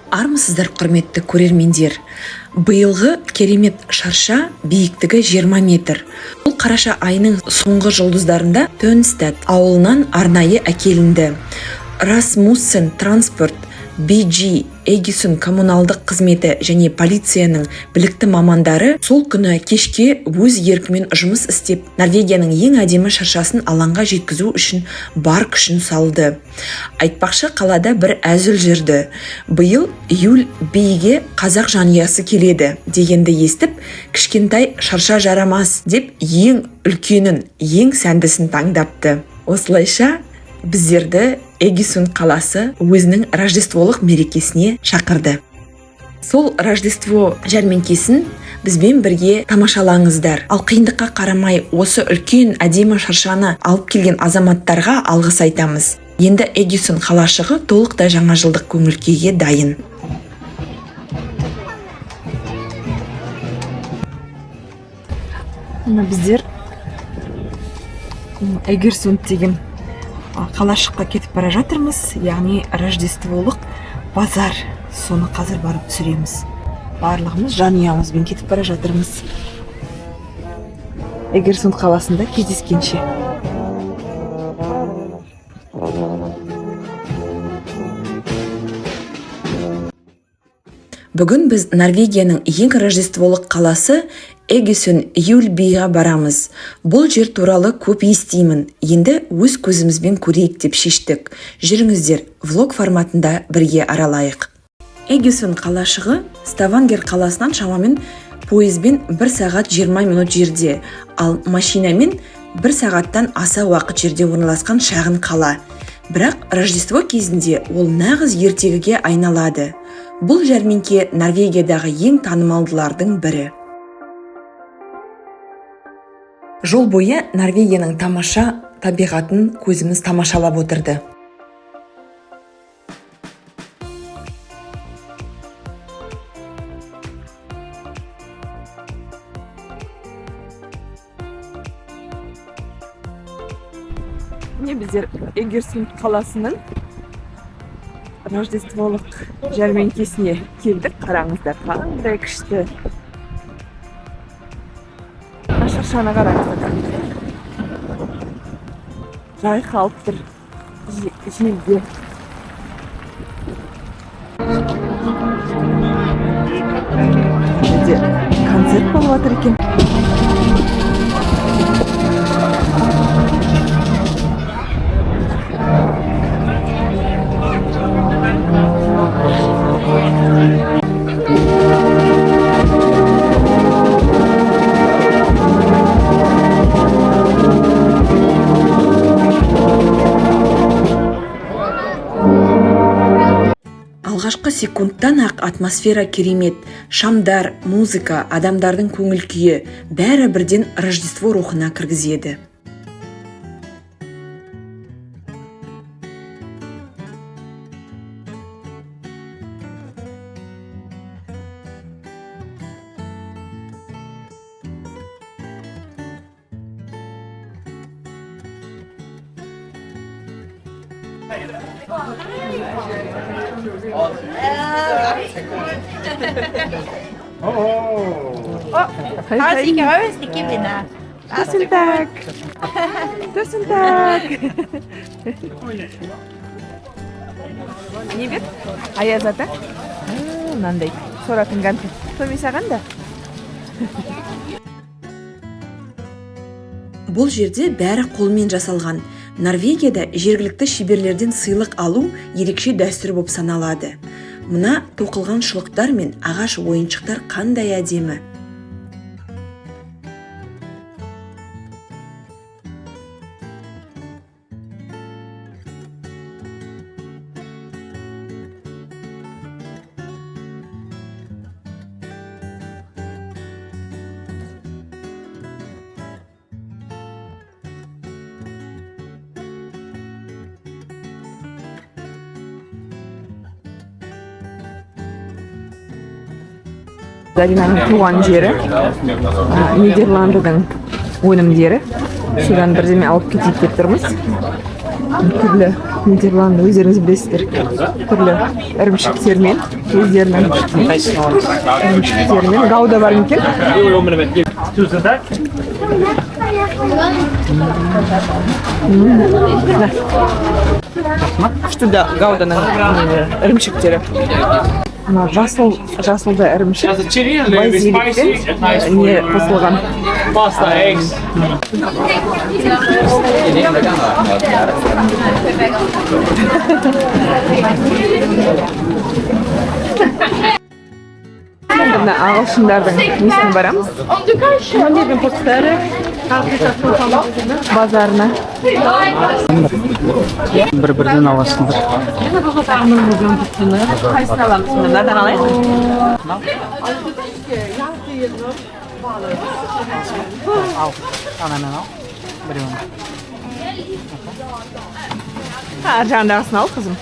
Армысыздар, құрметті көрермендер! Биылғы керемет шырша биіктігі 20 метр. Бұл қараша айының соңғы жұлдыздарында Төнстад ауылынан арнайы әкелінді. Расмуссен Транспорт, BG, Эгисун коммуналдық қызметі және полицияның білікті мамандары сол күні кешке өз еркімен жұмыс істеп, Норвегияның ең әдемі шыршасын алаңға жеткізу үшін бар күшін салды. Айтпақшы, қалада бір әзіл жүрді. Биыл Юль биге қазақ жанұясы келеді дегенді естіп, кішкентай шырша жарамас деп, ең үлкенін, ең сәндісін таңдапты. Осылайша біздерді Эгисун қаласы өзінің рождестволық мерекесіне шақырды. Сол рождество жәрмеңкесін бізбен бірге тамашалаңыздар. Ал қиындыққа қарамай осы үлкен әдемі шыршаны алып келген азаматтарға алғыс айтамыз. Енді Эгисун қалашығы толықтай жаңа жылдық көңіл күйге дайын. Мына біздер Эгерсунд деген қалашыққа кетіп бара жатырмыз, яғни рождестволық базар. Соны қазір барып түсіреміз. Барлығымыз жанұямызбен кетіп бара жатырмыз. Эгерсунд қаласында кездескенше! Бүгін біз Норвегияның ең рождестволық қаласы Эгесун Юльбиға барамыз. Бұл жер туралы көп естимін. Енді өз көзімізбен көрейік деп шештік. Жүріңіздер, влог форматында бірге аралайық. Эгесун қалашығы Ставангер қаласынан шамамен пойызбен 1 сағат 20 минут жерде, ал машинамен 1 сағаттан аса уақыт жерде орналасқан шағын қала. Бірақ рождество кезінде ол нағыз ертегіге айналады. Бұл жәрмеңке Норвегиядағы ең танымалдылардың бірі. Жол бойы Норвегияның тамаша табиғатын көзіміз тамашалап отырды. Міне, біздер Эгерсунд қаласының рождестволық жәрмеңкесіне келдік. Қараңыздар, қандай күшті! Мына шыршаны қараңыздар, жайқалып тұр желде. Жерде концерт болып жатыр екен. Алғашқы секундтан ақ атмосфера керемет. Шамдар, музыка, адамдардың көңіл күйі — бәрі бірден рождество рухына кіргізеді. Hei, hei. Tusen takk. Tusen takk. Не бер? Аяз ата. Мынандай соратын конфет. Томи, саған да. Бұл жерде бәрі қолмен жасалған. Норвегияда жергілікті шеберлерден сыйлық алу ерекше дәстүр болып саналады. Мына тоқылған шұлықтар мен ағаш ойыншықтар қандай әдемі! Заринаның туған жері Нидерландының өнімдері. Содан бірдеме алып кетейік деп тұрмыз. Түрлі Нидерланд, өздеріңіз білесіздер, түрлі ірімшіктермен, өздерінің ірімшіктерімен. Гауда бар ма екен? Мә. Күшті да Гауданың нелері, ірімшіктері. Мына жасыл, жасылды ірімшік базиликпен не қосылған. Pasta, eggs. Енді мына ағылшындардың несіне барамыз, базарына. Бір бірден аласыңдар. Қайсысын аламыз? Мынадан алайық. Ал, анамен ал. Біреуін. Ар жағындағысын ал, қызым.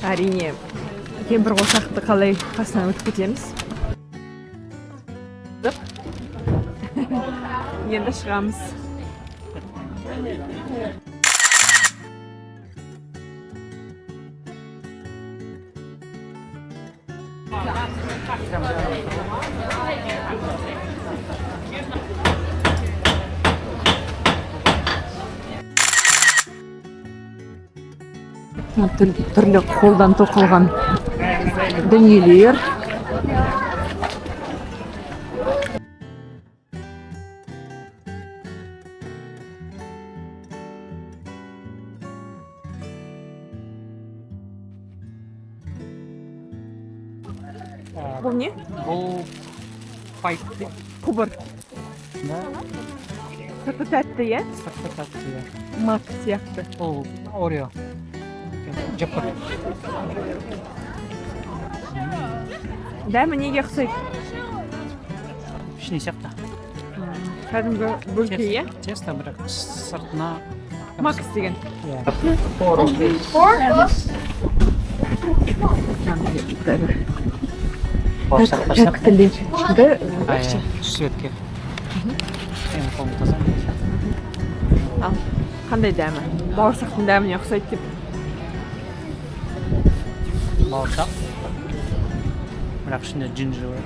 Әрине, кемпір қосақты қалай қасынан өтіп кетеміз? Енді шығамыз. Мына түрлі қолдан тоқылған дүниелер. Бұл не? Бұл пайк дейді. Құбыр. Да. Сырты тәтті, иә? Сырты тәтті, иә. Мак сияқты. Ол Орео. Жеп көр. Дәмі неге ұқсайды? Пішіне сияқты. Кәдімгі бөлке, иә? Тесто, бірақ сыртына Мак істеген. Иә. Бауырсақ бар сияқты. Тәттілерді. А, иә, светке. Менің қолым таза. Ал, қандай дәмі? Бауырсақтың дәміне ұқсайды деп. Бауырсақ. Бірақ ішінде джинджер бар.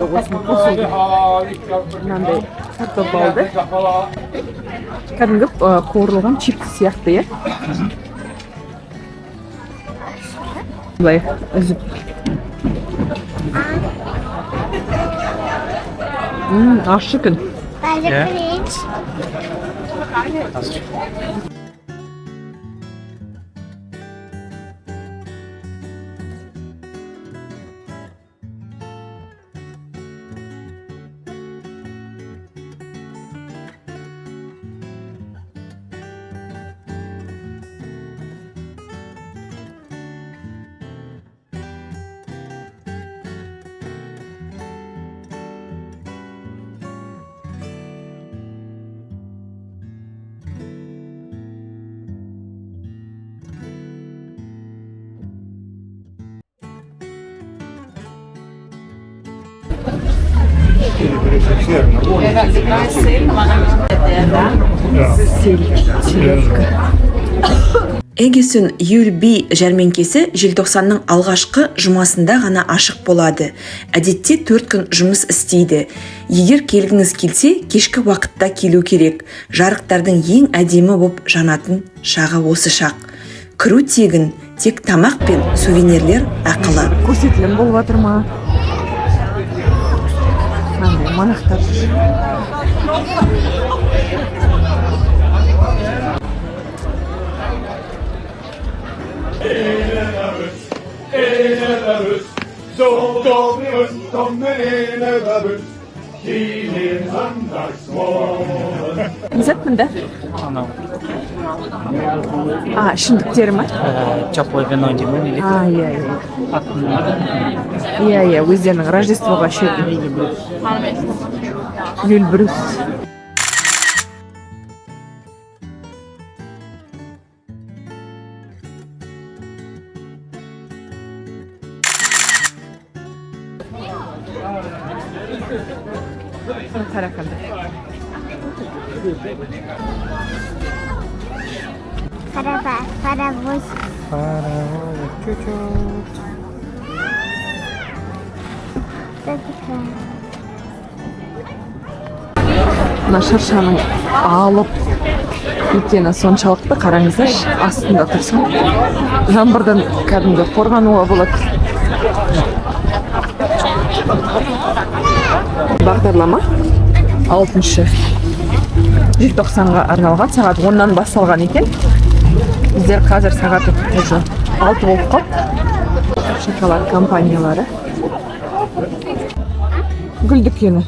Осыны қосылды. Мынандай картоп алды. Кәдімгі қуырылған чипсы сияқты, иә? Былай үзіп. Ащы екен. Иә. Қазір. Селедка. Эгесун Юлби жәрмеңкесі желтоқсанның алғашқы жұмасында ғана ашық болады. Әдетте 4 күн жұмыс істейді. Егер келгіңіз келсе, кешкі уақытта келу керек. Жарықтардың ең әдемі боп жанатын шағы осы шақ. Кіру тегін, тек тамақ пен сувенирлер ақылы. Көрсетілім болып жатыр ма? Мынандай монахтар жүр. Zo kom Не зат мында? Анау А, ішімдіктері ма? Теплое вино деймін или А, иә, иә. Атын Иә, өздерінің рождествоға ішетін юльбрюс. Қара, қандай. Паровоз. Паровозик, чуть-чуть. Что такое? Мына шыршаның алып екені соншалықты, қараңыздаршы, астында тұрсаң, жаңбырдан кәдімгі қорғануға болады. Бағдарлама 6 желтоқсанға арналған, сағат 10-нан басталған екен. Біздер қазір сағат уже 6 болып қалды. Шоколад компаниялары, гүл дүкені.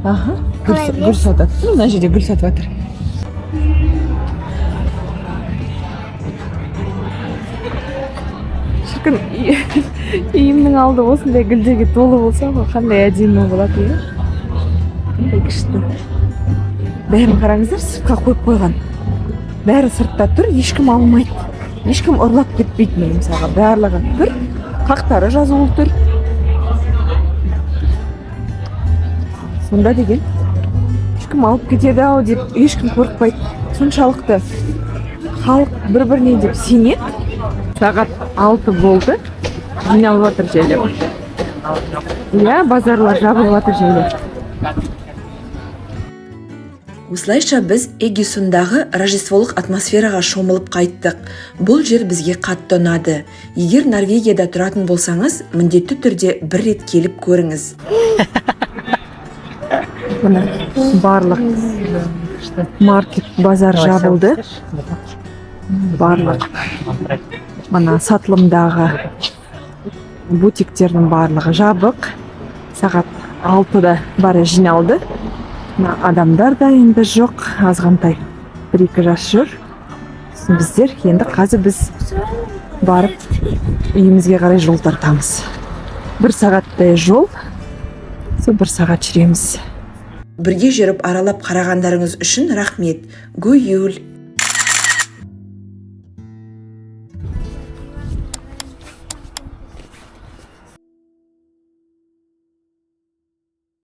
Аха, гүл, гүл сатады. Мына жерде гүл сатып жатыр. Шіркін, үйімнің алды осындай гүлдерге толы болса ғой, қандай әдемі болады, иә? Қандай күшті. Бәрін қараңыздар, сыртқа қойып қойған. Бәрі сыртта тұр, ешкім алмайды. Ешкім ұрлап кетпейді, міне, мысалға, барлығы тұр, қақтары жазулы тұр. Сонда деген ешкім алып кетеді ау деп ешкім қорықпайды. Соншалықты халық бір біріне деп сенеді. Сағат 6 болды, жиналып жатыр жайлап. Иә, базарлар жабылып жатыр жайлап. Осылайша, біз Эгисундағы рождестволық атмосфераға шомылып қайттық. Бұл жер бізге қатты ұнады. Егер Норвегияда тұратын болсаңыз, міндетті түрде бір рет келіп көріңіз. Міне, барлық маркет, базар жабылды. Барлық мына сатылымдағы бутиктердің барлығы жабық. Сағат 6-да бәрі жиналды. Мына адамдар да енді жоқ, азғантай бір екі жас жүр. Сосын біздер енді қазір біз барып үйімізге қарай жол тартамыз. Бір сағаттай жол, сол бір сағат жүреміз. Бірге жүріп, аралап қарағандарыңыз үшін рахмет. God jul!